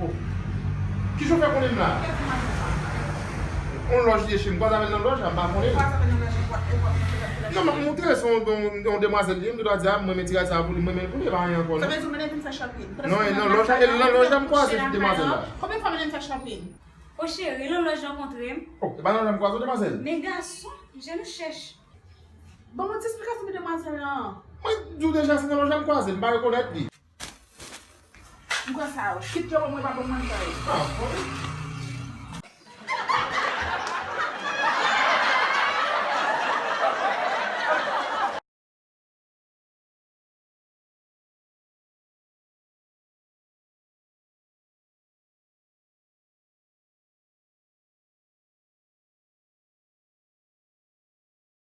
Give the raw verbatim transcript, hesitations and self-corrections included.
Oh. Ki jan w fè konnen m la? On lòj li ye, m kwaze avè l nan lòj la, m pa konnen. Non, m ap montre se yon, yon, yon demwazèl li ye, m te dwa di a, m renmen ti rad sa pou li, m renmen l pou li, e pa anyen ankò non. Sa vle di w mennen vin fè shopping? Non, e nan lòj la, e nan lòj la m kwaze demwazèl la. Konbyen fwa mennen m fè shopping? O cheri, nan lòj rankontre m. Oh, e pa nan lòj la m kwaze w demwazèl? Men gason, je nou chèch. Ban mwen ti esplikasyon de demwazèl lan. Mwen di w deja se nan lòj la m kwaze l, m pa rekonèt li. M kwè sa yo. Kit yo ban mwen, pa ban mwen sa yo. Ah, bon.